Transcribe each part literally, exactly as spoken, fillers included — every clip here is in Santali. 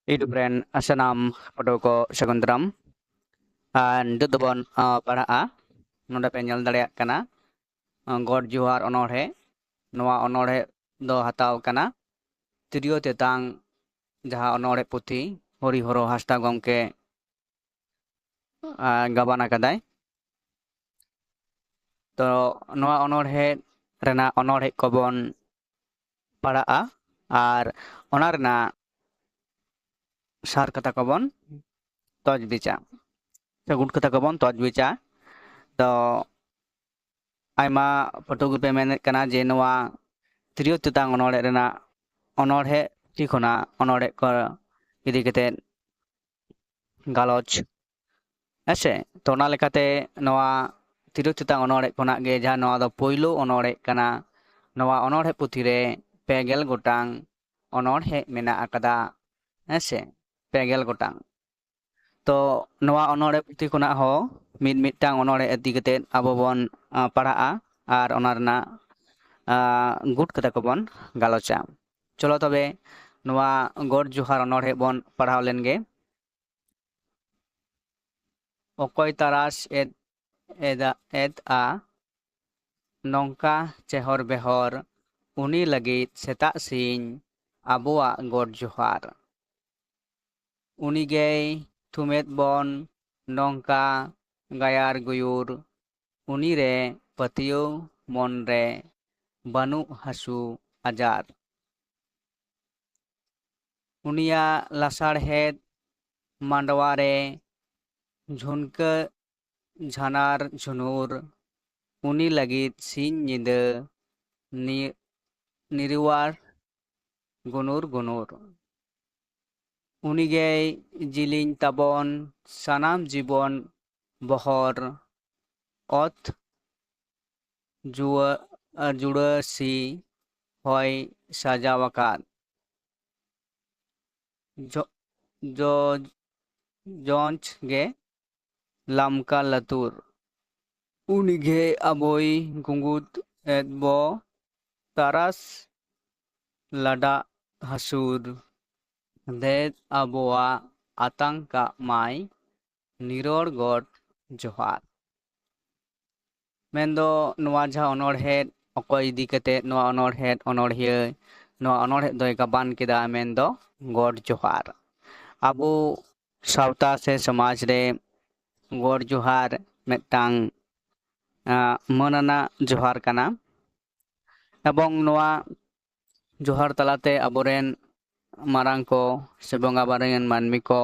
YouTube ᱨᱮᱱ ᱥᱟᱱᱟᱢ ᱯᱟᱹᱴᱷᱩᱣᱟᱹ ᱠᱚ ᱥᱟᱹᱜᱩᱱ ᱫᱟᱨᱟᱢ᱾ ᱟᱨ ᱱᱤᱛᱚᱜ ᱫᱚᱵᱚᱱ, ᱟ, ᱯᱟᱲᱦᱟᱜᱼᱟ᱾ ᱱᱚᱰᱮ ᱯᱮ ᱧᱮᱞ ᱫᱟᱲᱮᱭᱟᱜ ᱠᱟᱱᱟ, ᱟ, ᱜᱚᱰ ᱡᱚᱦᱟᱨ ᱚᱱᱚᱬᱦᱮ᱾ ᱱᱚᱣᱟ ᱚᱱᱚᱬᱦᱮ ᱫᱚ ᱦᱟᱛᱟᱣ ᱠᱟᱱᱟ ᱛᱤᱨᱭᱳ ᱛᱮᱛᱟᱝ, ᱡᱟᱦᱟᱸ ᱚᱱᱚᱬᱦᱮ ᱯᱩᱛᱷᱤ ᱦᱚᱨᱤ ᱦᱚᱨᱚ ᱦᱟᱸᱥᱫᱟ ᱜᱚᱢᱠᱮ, ᱟ, ᱜᱟᱵᱟᱱ ᱟᱠᱟᱫᱟᱭ᱾ ᱛᱚ, ᱱᱚᱣᱟ ᱚᱱᱚᱬᱦᱮ ᱨᱮᱱᱟᱜ ᱚᱱᱚᱬᱦᱮ ᱠᱚᱵᱚᱱ ᱯᱟᱲᱦᱟᱜᱼᱟ ᱟᱨ ᱚᱱᱟ ᱨᱮᱱᱟᱜ ᱥᱟᱨ ᱠᱟᱛᱷᱟ ᱠᱚᱵᱚᱱ ᱛᱚᱡᱽᱵᱤᱪᱟ, ᱥᱮ ᱜᱩᱴ ᱠᱟᱛᱷᱟ ᱠᱚᱵᱚᱱ ᱛᱚᱡᱽᱵᱤᱪᱟ᱾ ᱛᱚ, ᱟᱭᱢᱟ ᱯᱟᱹᱴᱷᱩᱣᱟᱹ ᱜᱮᱯᱮ ᱢᱮᱱᱮᱫ ᱠᱟᱱᱟ ᱡᱮ ᱱᱚᱣᱟ ᱛᱤᱨᱭᱳ ᱛᱮᱛᱟᱝ ᱚᱱᱚᱬᱦᱮ ᱨᱮᱱᱟᱜ ᱚᱱᱚᱬᱦᱮ ᱯᱩᱛᱷᱤ ᱠᱷᱚᱱᱟᱜ ᱚᱱᱚᱬᱦᱮ ᱠᱚ ᱤᱫᱤ ᱠᱟᱛᱮ ᱜᱟᱞᱚᱪ, ᱦᱮᱸᱥᱮ? ᱛᱚ, ᱚᱱᱟ ᱞᱮᱠᱟᱛᱮ ᱱᱚᱣᱟ ᱛᱤᱨᱭᱳ ᱛᱮᱛᱟᱝ ᱚᱱᱚᱬᱦᱮ ᱠᱷᱚᱱᱟᱜ ᱜᱮ, ᱡᱟᱦᱟᱸ ᱱᱚᱣᱟ ᱫᱚ ᱯᱳᱭᱞᱳ ᱚᱱᱚᱬᱦᱮ ᱠᱟᱱᱟ, ᱱᱚᱣᱟ ᱚᱱᱚᱬᱦᱮ ᱯᱩᱛᱷᱤ ᱨᱮ ᱯᱮ ᱜᱮᱞ ᱜᱚᱴᱟᱝ ᱚᱱᱚᱬᱦᱮ ᱢᱮᱱᱟᱜ ᱟᱠᱟᱫᱟ, ᱦᱮᱸᱥᱮ? ᱯᱮ ᱜᱮᱞ ᱜᱚᱴᱟᱝ᱾ ᱛᱚ, ᱱᱚᱣᱟ ᱚᱱᱚᱬᱦᱮ ᱯᱩᱛᱷᱤ ᱠᱷᱚᱱᱟᱜ ᱦᱚᱸ ᱢᱤᱫ ᱢᱤᱫᱴᱟᱝ ᱚᱱᱚᱬᱦᱮ ᱤᱫᱤ ᱠᱟᱛᱮ ᱟᱵᱚ ᱵᱚᱱ, ᱟ, ᱯᱟᱲᱦᱟᱜᱼᱟ ᱟᱨ ᱚᱱᱟ ᱨᱮᱱᱟᱜ, ᱟ, ᱜᱩᱴ ᱠᱟᱛᱷᱟ ᱠᱚᱵᱚᱱ ᱜᱟᱞᱚᱪᱟ᱾ ᱪᱚᱞᱚ ᱛᱚᱵᱮ, ᱱᱚᱣᱟ ᱜᱚᱰ ᱡᱚᱦᱟᱨ ᱚᱱᱚᱬᱦᱮ ᱵᱚᱱ ᱯᱟᱲᱦᱟᱣ ᱞᱮᱱ ᱜᱮ᱾ ᱚᱠᱚᱭ ᱛᱟᱨᱟᱥ ᱮᱫ, ᱮᱫᱟ, ᱮᱫᱼᱟ, ᱱᱚᱝᱠᱟ ᱪᱮᱦᱚᱨ ᱵᱮᱦᱚᱨ, ᱩᱱᱤ ᱞᱟᱹᱜᱤᱫ ᱥᱮᱛᱟᱜ ᱥᱤᱧ ᱟᱵᱚᱣᱟᱜ ᱜᱚᱰ ᱡᱚᱦᱟᱨ᱾ ᱩᱱᱤ ᱜᱮᱭ ᱛᱷᱩᱢᱮᱫ ᱵᱚᱱ ᱱᱚᱝᱠᱟ ᱜᱟᱭᱟᱨ ᱜᱩᱭᱩᱨ, ᱩᱱᱤ ᱨᱮ ᱯᱟᱹᱛᱭᱟᱹᱣ ᱢᱚᱱ ᱨᱮ ᱵᱟᱹᱱᱩᱜ ᱦᱟᱹᱥᱩ ᱟᱡᱟᱨ᱾ ᱩᱱᱤᱭᱟᱜ ᱞᱟᱥᱟᱲᱦᱮᱫ ᱢᱟᱰᱣᱟ ᱨᱮ ᱡᱷᱩᱱᱠᱟᱹ ᱡᱷᱟᱱᱟᱨ ᱡᱷᱩᱱᱩᱨ, ᱩᱱᱤ ᱞᱟᱹᱜᱤᱫ ᱥᱤᱧ ᱧᱤᱫᱟᱹ ᱱᱤ-, ᱱᱤᱨᱣᱟᱨ ᱜᱩᱱᱩᱨ ᱜᱩᱱᱩᱨ᱾ ᱩᱱᱤ ᱜᱮᱭ ᱡᱤᱞᱤᱧ ᱛᱟᱵᱚᱱ ᱥᱟᱱᱟᱢ ᱡᱤᱵᱚᱱ ᱵᱚᱦᱚᱨ, ᱚᱛ ᱡᱩᱣᱟᱹ-, ᱡᱩᱲᱟᱹᱥᱤ ᱦᱚᱭ ᱥᱟᱡᱟᱣ ᱟᱠᱟᱫ᱾ ᱡᱚ-, ᱡᱚ-, ᱡᱚᱸᱡᱽ ᱜᱮ ᱞᱟᱢᱠᱟ ᱞᱟᱹᱛᱩᱨ᱾ ᱩᱱᱤ ᱜᱮ ᱟᱵᱚᱭ ᱜᱩᱸᱜᱩᱫ ᱮᱫ ᱵᱚ ᱛᱟᱨᱟᱥ ᱞᱟᱰᱟᱜ ᱦᱟᱹᱥᱩᱨ᱾ ᱫᱮᱫ ᱟᱵᱚᱣᱟᱜ ᱟᱛᱟᱝ ᱠᱟᱜ ᱢᱟᱭ ᱱᱤᱨᱚᱲ ᱜᱚᱰ ᱡᱚᱦᱟᱨ᱾ ᱢᱮᱱᱫᱚ ᱱᱚᱣᱟ ᱡᱟᱦᱟᱸ ᱚᱱᱚᱬᱦᱮᱸ, ᱚᱠᱚᱭ ᱤᱫᱤ ᱠᱟᱛᱮ ᱱᱚᱣᱟ ᱚᱱᱚᱬᱦᱮᱸ, ᱚᱱᱚᱬᱦᱤᱭᱟᱹ ᱱᱚᱣᱟ ᱚᱱᱚᱬᱦᱮᱸ ᱫᱚᱭ ᱜᱟᱵᱟᱱ ᱠᱮᱫᱟ, ᱢᱮᱱᱫᱚ ᱜᱚᱰ ᱡᱚᱦᱟᱨ᱾ ᱟᱵᱚ ᱥᱟᱶᱛᱟ ᱥᱮ ᱥᱚᱢᱟᱡᱽ ᱨᱮ ᱜᱚᱰ ᱡᱚᱦᱟᱨ ᱢᱤᱫᱴᱟᱝ, ᱟᱸ, ᱢᱟᱹᱱ ᱟᱱᱟᱜ ᱡᱚᱦᱟᱨ ᱠᱟᱱᱟ᱾ ᱮᱵᱚᱝ ᱱᱚᱣᱟ ᱡᱚᱦᱟᱨ ᱛᱟᱞᱟᱛᱮ ᱟᱵᱚᱨᱮᱱ ᱢᱟᱨᱟᱝ ᱠᱚ ᱥᱮ ᱵᱚᱸᱜᱟ ᱵᱟᱨᱮᱭᱟᱱ ᱢᱟᱹᱱᱢᱤ ᱠᱚ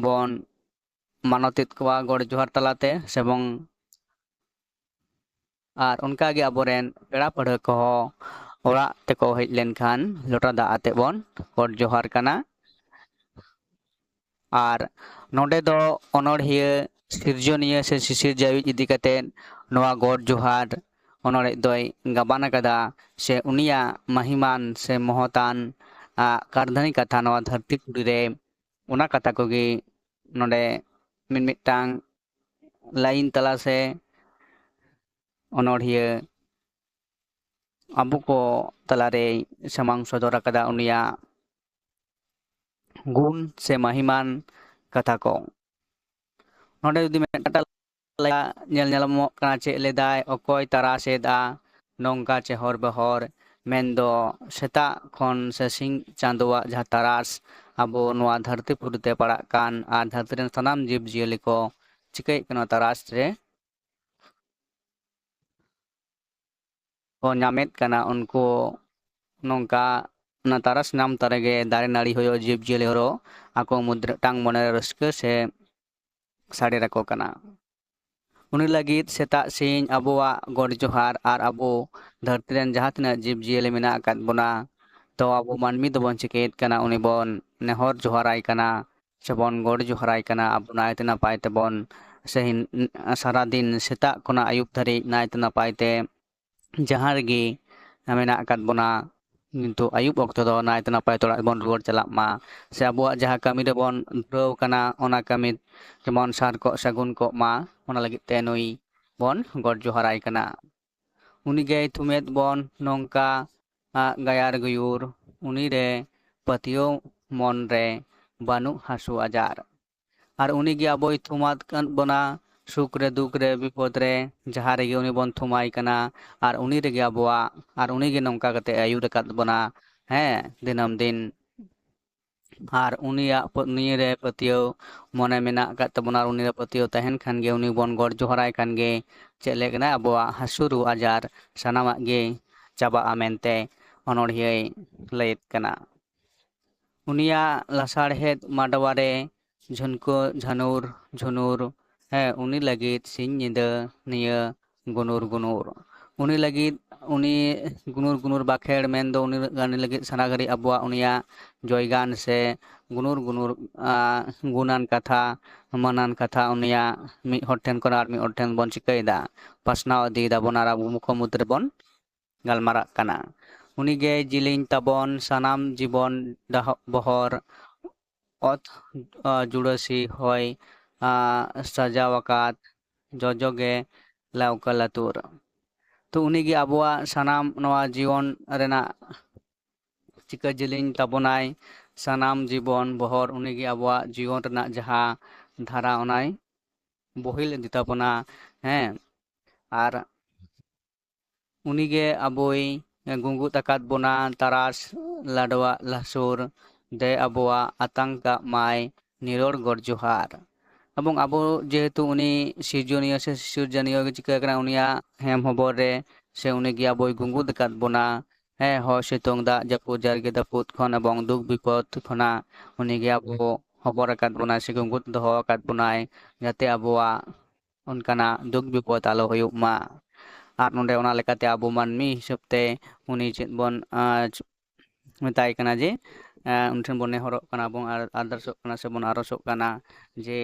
ᱵᱚᱱ ᱢᱟᱱᱚᱛᱮᱫ ᱠᱚᱣᱟ ᱜᱚᱰ ᱡᱚᱦᱟᱨ ᱛᱟᱞᱟᱛᱮ, ᱥᱮ ᱵᱚᱝ ᱟᱨ ᱚᱱᱠᱟᱜᱮ ᱟᱵᱚᱨᱮᱱ ᱯᱮᱲᱟ ᱯᱟᱹᱲᱦᱟᱹ ᱠᱚᱦᱚᱸ ᱚᱲᱟᱜ ᱛᱮᱠᱚ ᱦᱮᱡ ᱞᱮᱱᱠᱷᱟᱱ ᱞᱚᱴᱟ ᱫᱟᱜ ᱟᱛᱮ ᱵᱚᱱ ᱜᱚᱰ ᱡᱚᱦᱟᱨ ᱠᱟᱱᱟ᱾ ᱟᱨ ᱱᱚᱰᱮ ᱫᱚ ᱚᱱᱚᱬᱦᱤᱭᱟᱹ, ᱥᱤᱨᱡᱚᱱᱤᱭᱟᱹ ᱥᱮ ᱥᱤᱥᱤᱨᱡᱟᱹᱣᱤᱡ ᱤᱫᱤ ᱠᱟᱛᱮ ᱱᱚᱣᱟ ᱜᱚᱰ ᱡᱚᱦᱟᱨ ᱚᱱᱚᱬᱦᱮ ᱫᱚᱭ ᱜᱟᱵᱟᱱ ᱟᱠᱟᱫᱟ, ᱥᱮ ᱩᱱᱤᱭᱟᱜ ᱢᱟᱹᱦᱤᱢᱟᱱ ᱥᱮ ᱢᱚᱦᱚᱛᱟᱱ, ᱟ, ᱠᱟᱨᱫᱷᱟᱹᱱᱤ ᱠᱟᱛᱷᱟ ᱱᱚᱣᱟ ᱫᱷᱟᱹᱨᱛᱤ ᱯᱩᱨᱤ ᱨᱮ, ᱚᱱᱟ ᱠᱟᱛᱷᱟ ᱠᱚᱜᱮ ᱱᱚᱰᱮ ᱢᱤᱫ ᱢᱤᱫᱴᱟᱝ ᱞᱟᱭᱤᱱ ᱛᱟᱞᱟ ᱥᱮ ᱚᱱᱚᱬᱦᱤᱭᱟᱹ ᱟᱵᱚ ᱠᱚ ᱛᱟᱞᱟᱨᱮᱭ ᱥᱟᱢᱟᱝ ᱥᱚᱫᱚᱨ ᱟᱠᱟᱫᱟ ᱩᱱᱤᱭᱟᱜ ᱜᱩᱱ ᱥᱮ ᱢᱟᱹᱦᱤᱢᱟᱱ ᱠᱟᱛᱷᱟ ᱠᱚ᱾ ᱱᱚᱰᱮ ᱡᱩᱫᱤ ᱢᱤᱫᱴᱟᱝ ᱧᱮᱞ ᱧᱟᱢᱚᱜ ᱠᱟᱱᱟ, ᱪᱮᱫ ᱞᱮᱫᱟᱭ, ᱚᱠᱚᱭ ᱛᱟᱨᱟᱥ ᱮᱫᱟ ᱱᱚᱝᱠᱟ ᱪᱮᱦᱚᱨ ᱵᱮᱦᱚᱨ, ᱢᱮᱱᱫᱚ ᱥᱮᱛᱟᱜ ᱠᱷᱚᱱ ᱥᱮ ᱥᱤᱧ ᱪᱟᱸᱫᱳᱣᱟᱜ ᱡᱟᱦᱟᱸ ᱛᱟᱨᱟᱥ ᱟᱵᱚ ᱱᱚᱣᱟ ᱫᱷᱟᱹᱨᱛᱤ ᱯᱩᱨᱤ ᱛᱮ ᱯᱟᱲᱟᱜ ᱠᱟᱱ ᱟᱨ ᱫᱷᱟᱹᱨᱛᱤ ᱨᱮᱱ ᱥᱟᱱᱟᱢ ᱡᱤᱵᱽ ᱡᱤᱭᱟᱹᱞᱤ ᱠᱚ ᱪᱤᱠᱟᱹᱭᱮᱫ ᱠᱟᱱᱟ ᱛᱟᱨᱟᱥ ᱨᱮ, ᱠᱚ ᱧᱟᱢᱮᱫ ᱠᱟᱱᱟ, ᱩᱱᱠᱩ ᱱᱚᱝᱠᱟ ᱚᱱᱟ ᱛᱟᱨᱟᱥ ᱧᱟᱢ ᱛᱟᱨᱟ ᱜᱮ ᱫᱟᱨᱮ ᱱᱟᱹᱲᱤ ᱦᱚᱭᱚ ᱡᱤᱵᱽ ᱡᱤᱭᱟᱹᱞᱤ ᱦᱚᱨᱚ ᱟᱠᱚ ᱢᱩᱫᱽᱨᱮ ᱢᱤᱫᱴᱟᱝ ᱢᱚᱱᱮᱨᱮ ᱨᱟᱹᱥᱠᱟᱹ ᱥᱮ ᱥᱟᱰᱮᱨ ᱟᱠᱚ ᱠᱟᱱᱟ᱾ ᱩᱱᱤ ᱞᱟᱹᱜᱤᱫ ᱥᱮᱛᱟᱜ ᱥᱤᱧ ᱟᱵᱚᱣᱟᱜ ᱜᱚᱰ ᱡᱚᱦᱟᱨ ᱟᱨ ᱟᱵᱚ ᱫᱷᱟᱹᱨᱛᱤ ᱨᱮᱱ ᱡᱟᱦᱟᱸ ᱛᱤᱱᱟᱹᱜ ᱡᱤᱵᱽ ᱡᱤᱭᱟᱹᱞᱤ ᱢᱮᱱᱟᱜ ᱟᱠᱟᱫ ᱵᱚᱱᱟ, ᱛᱚ ᱟᱵᱚ ᱢᱟᱹᱱᱢᱤ ᱫᱚᱵᱚᱱ ᱪᱤᱠᱟᱹᱭᱮᱫ ᱠᱟᱱᱟ? ᱩᱱᱤ ᱵᱚᱱ ᱱᱮᱦᱚᱨ ᱡᱚᱦᱟᱨᱟᱭ ᱠᱟᱱᱟ ᱥᱮᱵᱚᱱ ᱜᱚᱰ ᱡᱚᱦᱟᱨᱟᱭ ᱠᱟᱱᱟ, ᱟᱵᱚ ᱱᱟᱭᱛᱮ ᱱᱟᱯᱟᱭ ᱛᱮᱵᱚᱱ ᱥᱮ ᱦᱤᱱ-, ᱥᱟᱨᱟᱫᱤᱱ ᱥᱮᱛᱟᱜ ᱠᱷᱚᱱᱟᱜ ᱟᱹᱭᱩᱵ ᱫᱷᱟᱹᱨᱤᱡ ᱱᱟᱭᱛᱮ ᱱᱟᱯᱟᱭ ᱛᱮ ᱡᱟᱦᱟᱸ ᱨᱮᱜᱮ ᱢᱮᱱᱟᱜ ᱟᱠᱟᱫ ᱵᱚᱱᱟ, ᱠᱤᱱᱛᱩ ᱟᱹᱭᱩᱵ ᱚᱠᱛᱚ ᱫᱚ ᱱᱟᱭᱛᱮ ᱱᱟᱯᱟᱭ ᱛᱮ ᱚᱲᱟᱜ ᱵᱚᱱ ᱨᱩᱣᱟᱹᱲ ᱪᱟᱞᱟᱜ ᱢᱟ, ᱥᱮ ᱟᱵᱚᱣᱟᱜ ᱡᱟᱦᱟᱸ ᱠᱟᱹᱢᱤ ᱨᱮᱵᱚᱱ ᱫᱷᱩᱨᱟᱹᱣ ᱠᱟᱱᱟ, ᱚᱱᱟ ᱠᱟᱹᱢᱤ ᱡᱮᱢᱚᱱ ᱥᱟᱨ ᱠᱚᱜ ᱥᱟᱹᱜᱩᱱ ᱠᱚᱜ ᱢᱟ, ᱚᱱᱟ ᱞᱟᱹᱜᱤᱫ ᱛᱮ ᱱᱩᱭ ᱵᱚᱱ ᱜᱚᱰ ᱡᱚᱦᱟᱨᱟᱭ ᱠᱟᱱᱟ᱾ ᱩᱱᱤ ᱜᱮᱭ ᱛᱷᱩᱢᱮᱫ ᱵᱚᱱ ᱱᱚᱝᱠᱟ, ᱟᱜ, ᱜᱟᱭᱟᱨ ᱜᱩᱭᱩᱨ, ᱩᱱᱤ ᱨᱮ ᱯᱟᱹᱛᱭᱟᱹᱣ ᱢᱚᱱ ᱨᱮ ᱵᱟᱹᱱᱩᱜ ᱦᱟᱹᱥᱩ ᱟᱡᱟᱨ᱾ ᱟᱨ ᱩᱱᱤ ᱜᱮ ᱟᱵᱚᱭ ᱛᱷᱩᱢᱟᱫ ᱠᱟᱱ ᱵᱚᱱᱟ, ᱥᱩᱠ ᱨᱮ, ᱫᱩᱠ ᱨᱮ, ᱵᱤᱯᱚᱫ ᱨᱮ, ᱡᱟᱦᱟᱸ ᱨᱮᱜᱮ ᱩᱱᱤ ᱵᱚᱱ ᱛᱷᱩᱢᱟᱭ ᱠᱟᱱᱟ, ᱟᱨ ᱩᱱᱤ ᱨᱮᱜᱮ ᱟᱵᱚᱣᱟᱜ, ᱟᱨ ᱩᱱᱤ ᱜᱮ ᱱᱚᱝᱠᱟ ᱠᱟᱛᱮ ᱟᱹᱭᱩᱨ ᱟᱠᱟᱫ ᱵᱚᱱᱟ, ᱦᱮᱸ, ᱫᱤᱱᱟᱹᱢ ᱫᱤᱱ᱾ ᱟᱨ ᱩᱱᱤᱭᱟᱜ ᱯᱟᱹ-, ᱱᱤᱭᱟᱹ ᱨᱮ ᱯᱟᱹᱛᱭᱟᱹᱣ ᱢᱚᱱᱮ ᱢᱮᱱᱟᱜ ᱟᱠᱟᱫ ᱛᱟᱵᱚᱱᱟ, ᱟᱨ ᱩᱱᱤ ᱨᱮ ᱯᱟᱹᱛᱭᱟᱹᱣ ᱛᱟᱦᱮᱱ ᱠᱷᱟᱱ ᱜᱮ, ᱩᱱᱤ ᱵᱚᱱ ᱜᱚᱰ ᱡᱚᱦᱟᱨᱟᱭ ᱠᱷᱟᱱ ᱜᱮ, ᱪᱮᱫ ᱞᱮᱠᱟᱱᱟ, ᱟᱵᱚᱣᱟᱜ ᱦᱟᱹᱥᱩ ᱨᱩᱣᱟᱹ ᱟᱡᱟᱨ ᱥᱟᱱᱟᱢᱟᱜ ᱜᱮ ᱪᱟᱵᱟᱜᱼᱟ ᱢᱮᱱᱛᱮ ᱚᱱᱚᱬᱦᱤᱭᱟᱹᱭ ᱞᱟᱹᱭᱮᱫ ᱠᱟᱱᱟ᱾ ᱩᱱᱤᱭᱟᱜ ᱞᱟᱥᱟᱲᱦᱮᱫ ᱢᱟᱰᱣᱟ ᱨᱮ ᱡᱷᱩᱱᱠᱟᱹ ᱡᱷᱟᱹᱱᱩᱨ ᱡᱷᱩᱱᱩᱨ, ᱦᱮᱸ, ᱩᱱᱤ ᱞᱟᱹᱜᱤᱫ ᱥᱤᱧ ᱧᱤᱫᱟᱹ ᱱᱤᱭᱟᱹ ᱜᱩᱱᱩᱨ ᱜᱩᱱᱩᱨ᱾ ᱩᱱᱤ ᱞᱟᱹᱜᱤᱫ, ᱩᱱᱤ ᱜᱩᱱᱩᱨ ᱜᱩᱱᱩᱨ ᱵᱟᱠᱷᱮᱲ ᱢᱮᱱᱫᱚ ᱩᱱᱤ, ᱩᱱᱤ ᱞᱟᱹᱜᱤᱫ ᱥᱟᱱᱟ ᱜᱷᱟᱹᱲᱤᱡ ᱟᱵᱚᱣᱟᱜ ᱩᱱᱤᱭᱟᱜ ᱡᱚᱭᱜᱟᱱ ᱥᱮ ᱜᱩᱱᱩᱨ ᱜᱩᱱᱩᱨ, ᱟ, ᱜᱩᱱᱟᱱ ᱠᱟᱛᱷᱟ, ᱢᱟᱹᱱᱟᱱ ᱠᱟᱛᱷᱟ ᱩᱱᱤᱭᱟᱜ ᱢᱤᱫ ᱦᱚᱲ ᱴᱷᱮᱱ ᱠᱷᱚᱱ ᱟᱨ ᱢᱤᱫ ᱦᱚᱲ ᱴᱷᱮᱱ ᱵᱚᱱ ᱪᱤᱠᱟᱹᱭᱮᱫᱟ, ᱯᱟᱥᱱᱟᱣ ᱤᱫᱤᱭᱮᱫᱟ ᱵᱚᱱ ᱟᱨ ᱟᱵᱚ ᱢᱩᱠᱷᱚ ᱢᱩᱫᱽ ᱨᱮᱵᱚᱱ ᱜᱟᱞᱢᱟᱨᱟᱜ ᱠᱟᱱᱟ᱾ ᱩᱱᱤᱜᱮ ᱡᱤᱞᱤᱧ ᱛᱟᱵᱚᱱ ᱥᱟᱱᱟᱢ ᱡᱤᱵᱚᱱ ᱰᱟᱦᱚ-, ᱵᱚᱦᱚᱨ, ᱚᱛ, ᱟ, ᱡᱩᱲᱟᱹᱥᱤ ᱦᱚᱭ, ᱟ, ᱥᱟᱡᱟᱣ ᱟᱠᱟᱫ ᱡᱚᱡᱚ ᱜᱮ ᱞᱟᱹᱣᱠᱟᱹ ᱞᱟᱹᱛᱩᱨ᱾ ᱛᱚ ᱩᱱᱤᱜᱮ ᱟᱵᱚᱣᱟᱜ ᱥᱟᱱᱟᱢ ᱱᱚᱣᱟ ᱡᱤᱭᱚᱱ ᱨᱮᱱᱟᱜ ᱪᱤᱠᱟᱹ ᱡᱤᱞᱤᱧ ᱛᱟᱵᱚᱱᱟᱭ, ᱥᱟᱱᱟᱢ ᱡᱤᱵᱚᱱ ᱵᱚᱦᱚᱨ ᱩᱱᱤᱜᱮ ᱟᱵᱚᱣᱟᱜ ᱡᱤᱭᱚᱱ ᱨᱮᱱᱟᱜ ᱡᱟᱦᱟᱸ ᱫᱷᱟᱨᱟ ᱚᱱᱟᱭ ᱵᱚᱦᱤᱞ ᱤᱫᱤ ᱛᱟᱵᱚᱱᱟ, ᱦᱮᱸ᱾ ᱟᱨ ᱩᱱᱤᱜᱮ ᱟᱵᱚᱭ ᱜᱩᱸᱜᱩᱫ ᱟᱠᱟᱫ ᱵᱚᱱᱟ ᱛᱟᱨᱟᱥ ᱞᱟᱰᱣᱟ ᱞᱟᱥᱩᱨ, ᱫᱮ ᱟᱵᱚᱣᱟᱜ ᱟᱛᱟᱝ ᱠᱟᱜ ᱢᱟᱭ ᱱᱤᱨᱚᱲ ᱜᱚᱰ ᱡᱚᱦᱟᱨ᱾ ᱮᱵᱚᱝ ᱟᱵᱚ ᱡᱮᱦᱮᱛᱩ ᱩᱱᱤ ᱥᱤᱨᱡᱚᱱᱤᱭᱟᱹ ᱥᱮ ᱥᱤᱨᱡᱚᱱᱤᱭᱟᱹ ᱜᱮ ᱪᱤᱠᱟᱹ ᱠᱟᱱᱟ, ᱩᱱᱤᱭᱟᱜ ᱦᱮᱢ ᱦᱚᱵᱚᱨ ᱨᱮ ᱥᱮ ᱩᱱᱤ ᱜᱮ ᱟᱵᱚᱭ ᱜᱩᱸᱜᱩᱫ ᱟᱠᱟᱫ ᱵᱚᱱᱟ᱾ ᱦᱮᱸ, ᱦᱚᱭ ᱥᱤᱛᱩᱝ ᱫᱟᱜ ᱡᱟᱹᱯᱩᱫ ᱡᱟᱨᱜᱮ ᱫᱟᱹᱯᱩᱫ ᱠᱷᱚᱱ ᱮᱵᱚᱝ ᱫᱩᱠ ᱵᱤᱯᱚᱫ ᱠᱷᱚᱱᱟᱜ ᱩᱱᱤ ᱜᱮ ᱟᱵᱚ ᱦᱚᱵᱚᱨ ᱟᱠᱟᱫ ᱵᱚᱱᱟᱭ ᱥᱮ ᱜᱩᱸᱜᱩᱫ ᱫᱚᱦᱚ ᱟᱠᱟᱫ ᱵᱚᱱᱟᱭ, ᱡᱟᱛᱮ ᱟᱵᱚᱣᱟᱜ ᱚᱱᱠᱟᱱᱟᱜ ᱫᱩᱠ ᱵᱤᱯᱚᱫ ᱟᱞᱚ ᱦᱩᱭᱩᱜ ᱢᱟ᱾ ᱟᱨ ᱱᱚᱰᱮ ᱚᱱᱟ ᱞᱮᱠᱟᱛᱮ ᱟᱵᱚ ᱢᱟᱹᱱᱢᱤ ᱦᱤᱥᱟᱹᱵ ᱛᱮ ᱩᱱᱤ ᱪᱮᱫ ᱵᱚᱱ, ᱟᱸ, ᱪ-, ᱢᱮᱛᱟᱭ ᱠᱟᱱᱟ ᱡᱮ, ᱟᱸ, ᱩᱱᱤ ᱴᱷᱮᱱ ᱵᱚᱱ ᱱᱮᱦᱚᱨᱚᱜ ᱠᱟᱱᱟ ᱵᱚᱱ ᱟᱨ ᱟᱨᱫᱟᱥᱚᱜ ᱠᱟᱱᱟ ᱥᱮᱵᱚᱱ ᱟᱨᱚᱥᱚᱜ ᱠᱟᱱᱟ ᱡᱮ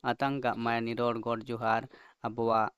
ᱟᱛᱟᱝ ᱠᱟᱜ ᱢᱟᱭ ᱱᱤᱨᱚᱲ ᱜᱚᱰ ᱡᱚᱦᱟᱨ ᱟᱵᱚᱣᱟᱜ